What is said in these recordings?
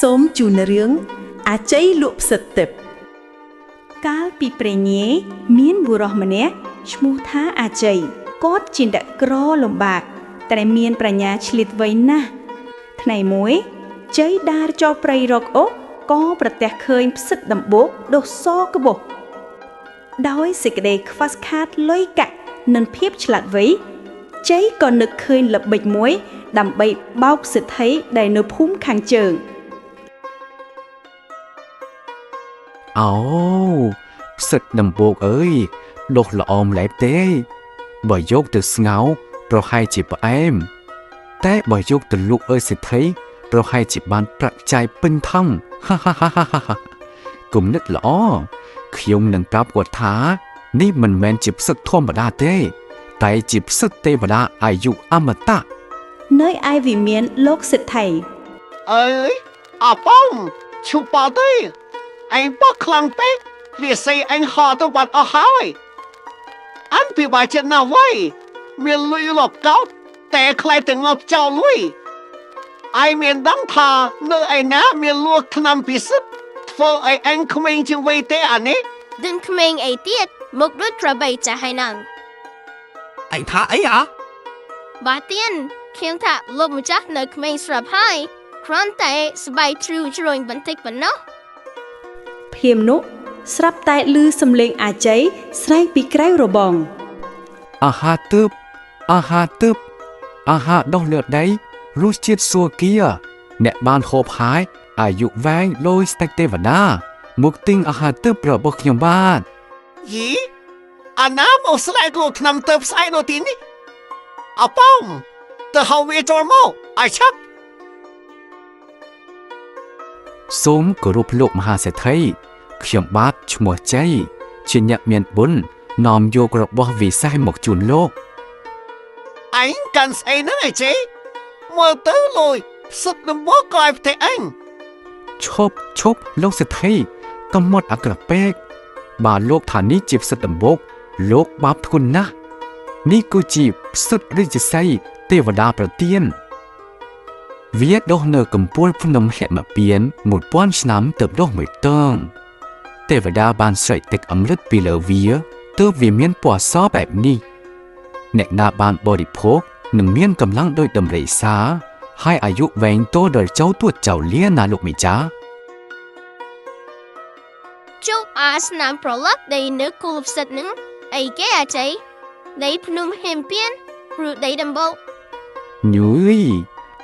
សូមជូនរឿងអាជ័យលក់ផ្សិតទិព្វ កាលពីព្រេងនាយមានបុរសម្នាក់ឈ្មោះថាអាជ័យគាត់ជាអ្នកក្រលំបាកតែមានប្រាជ្ញាឆ្លៀតវៃណាស់ថ្ងៃមួយជ័យដារចោលព្រៃរកអុកក៏ប្រទះឃើញផ្សិតដំបូកដុះសក្បុសដោយសេចក្តីខ្វះខាតលុយកាក់និងភាពឆ្លាតវៃជ័យក៏នឹកឃើញល្បិចមួយ ដើម្បីបោកសេដ្ឋីដែលនៅភូមិខាងជើង អូផ្សិតដំបូកអើយដុះល្អម្ល៉េះទេបើយកទៅស្ងោរប្រហែលជាផ្អែមតែបើយកទៅលក់អើយសេដ្ឋីប្រហែលជាបានប្រាក់ចាយពេញថងហាហាហាហាហាគំនិតល្អខ្ញុំនឹងប្រាប់គាត់ថានេះមិនមែនជាផ្សិតធម្មតាទេ តែជាផ្សិតទេវតាអាយុអមតៈ នៅឯវិមានលោកសេដ្ឋី អើយអាប៉ងឈូប៉ទៅអញប៉ខ្លាំងពេកវាសៃអញហត់ទៅបាត់អស់ហើយអញពិបាកចិត្តណាស់វ៉ៃមានលុយលបកោតតែខ្លាចតែងាប់ចោលលុយឯងមានដឹងថានៅឯណាមានលក់ថ្នាំពិសិដ្ឋធ្វើឲ្យអញក្មេងជាងវ័យទេអានេះ ដឹងក្មេងអីទៀតមុខដូចក្របីចាស់ហើយហ្នឹង ឯងថាអីអា បាទទៀនខ្ញុំថាលោកម្ចាស់នៅក្មេងស្រាប់ហើយគ្រាន់តែស្បែកជ្រូជ្រួញបន្តិចប៉ុណ្ណោះ ភ្លាមនោះស្រាប់តែឮសំឡេងអាជ័យស្រែកពីក្រៅរបង អាហារទើបអាហារទើបអាហារដុះលើដីរសជាតិសួគីអ្នកបានហូបហើយអាយុវែងដោយស្ដេចទេវតាមកទិញអាហារទើបរបស់ខ្ញុំបាទ យីអាណាមកស្លែកលោកថ្នាំទៅផ្សាយនៅទីនេះអាប៉ងទៅហៅវាចូលមកឲ្យឆាប់ សូមគោរពលោកមហាសេដ្ឋីខ្ញុំបាទឈ្មោះជ័យជាអ្នកមានបុណ្យនាំយករបស់វិសេសមកជូនលោក អញកាន់ស្អីហ្នឹងឯចេមើលទៅលុយផ្សិតដំបូកក៏ឲ្យផ្ទះអញ ឈប់ឈប់លោកសេដ្ឋីកំមត់អាក្រក់ពេកបាទលោកថានេះជាផ្សិតដំបូកលោកបាបធ្ងន់ណាស់នេះគឺជាផ្សិតរាជសីហ៍ទេវតាប្រទានវាដុះនៅកំពូលភ្នំហិមពៀន1000ឆ្នាំទើបដុះមួយតងទេវតាបានស្រែកទឹកអម្រឹតពីលើវាទើបវាមានពណ៌សបែបនេះអ្នកណាបានបរិភោគនឹងមានកម្លាំងដូចដំរីសាហើយអាយុវែងតដល់ចៅទួតចៅលាណាលោកម្ចាស់ ជុំអាស្នាមប្រឡាក់ដីនៅគូលផ្សិតហ្នឹងអីគេអាជ័យដីភ្នំហេមពៀនឬដីដំបូក ញយ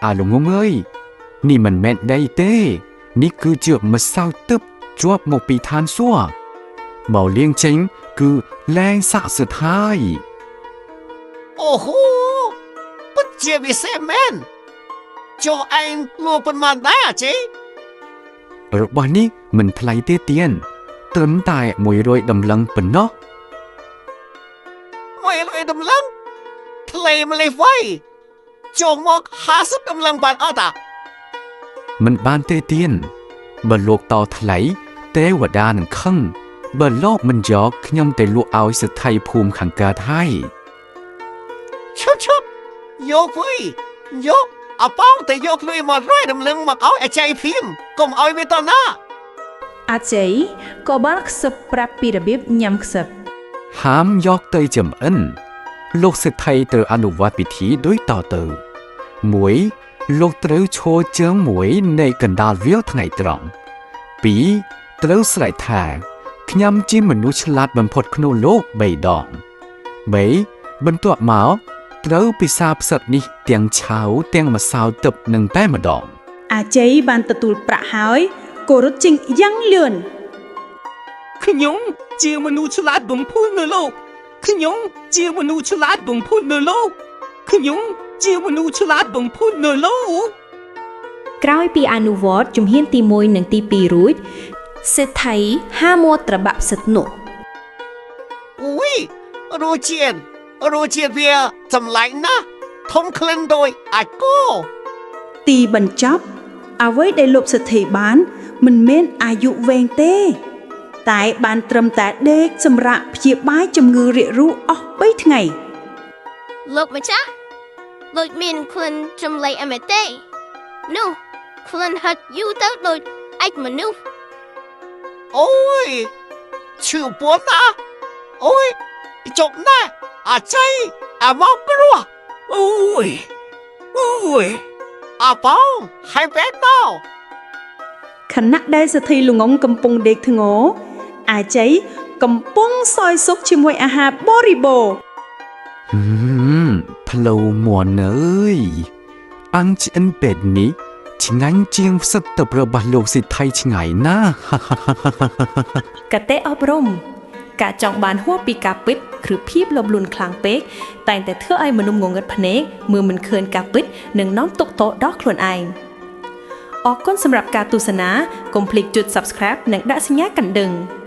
អាលងងអើយនេះមិនមែនដីទេ នេះគឺជាម្សៅទឹកជាប់មកពីឋានសួគ៌មកលៀងចេញគឺលែងស័ក្តិសិទ្ធិហើយ អូហូពិតជាវិសេសមែនចុះឯងលក់ប៉ុន្មានដែរអាចេ របស់នេះមិនថ្លៃទេទៀនត្រឹមតែ100តម្លឹងប៉ុណ្ណោះ មួយលុយតម្លឹងថ្លៃម្លេះវ៉ៃចុះមក50តម្លឹងបានអត់អា មិនបានទេទៀនបើលោកតថ្លៃទេវតានឹងខឹងបើលោកមិនយកខ្ញុំទៅលក់ឲ្យសេដ្ឋីភូមិខាងកើតហើយ ឈប់ឈប់យកវិញយកអាប៉ងទៅយកលុយ100តម្លឹងមកឲ្យអាចៃភៀមកុំឲ្យវាតណា អាជ័យក៏បានខ្សឹបប្រាប់ពីរបៀបញ៉ាំខ្សឹប ហាមយកទៅចំអិនលោកសេដ្ឋីត្រូវអនុវត្តពិធីដូចតទៅ1លោកត្រូវឈរជើងមួយនៃកណ្ដាលវាលថ្ងៃត្រង់2ត្រូវស្រែកថាខ្ញុំជាមនុស្សឆ្លាតបំផុតក្នុងលោក3ដង3បន្ទាប់មកត្រូវពិសាផ្សិតនេះទាំងឆៅទាំងម្សៅទឹកនឹងតែម្ដង អាជ័យបានទទួលប្រាក់ហើយក៏រត់ចេញយ៉ាងលឿន ខ្ញុំជាមនុស្សឆ្លាតបំផុតនៅលោកខ្ញុំជាមនុស្សឆ្លាតបំផុតនៅលោកខ្ញុំជាមនុស្សឆ្លាតបំផុតនៅលោក ក្រោយពីអនុវត្តជំហានទី1និងទី2រួចសេដ្ឋីហាមាត់ត្របាក់ផ្សិតនោះ អូយរសជាតិរសជាតិវាចម្លែកណាស់ធំក្លិនដោយអាចគោ ទីបញ្ចប់អ្វីដែលលោកសេដ្ឋីបាន មិនមែនអាយុវែងទេ តែបានត្រឹមតែដេកសម្រាកព្យាបាលជំងឺរាករូសអស់3ថ្ងៃ លោកម្ចាស់ដូចមានក្លិនចម្លែកអមេទេនោះ ក្លិនហិតយូរទៅដូចអាចមមនុស្ស អូយឈឺពោះណាស់អូយចុកណាស់អាចៃអាមកគ្រោះ អូយអូយ អាបងហើយបែបណោ ខណៈដែលសេដ្ឋីល្ងងកំពុងដេកធ្ងរអាជ័យកំពុងសោយសុខជាមួយអាហារបរិបូរណ៍ ហឹមផ្លូវមន់អើយអញឆ្អិនពេតនេះឆ្ងាញ់ជាងផ្សិតទៅរបស់លោកសេដ្ឋីឆ្ងាយណាស់ កតេអប់រំការចង់បានហួសពីការពិតឬភាពលោភលន់ខ្លាំងពេកតែងតែធ្វើឲ្យមនុស្សងងឹតភ្នែកមើលមិនឃើញការពិតនិងនាំទុក្ខទោសដល់ខ្លួនឯងអរគុណសម្រាប់ការទស្សនាកុំភ្លេចចុច Subscribe និងដាក់សញ្ញាកណ្ដឹង។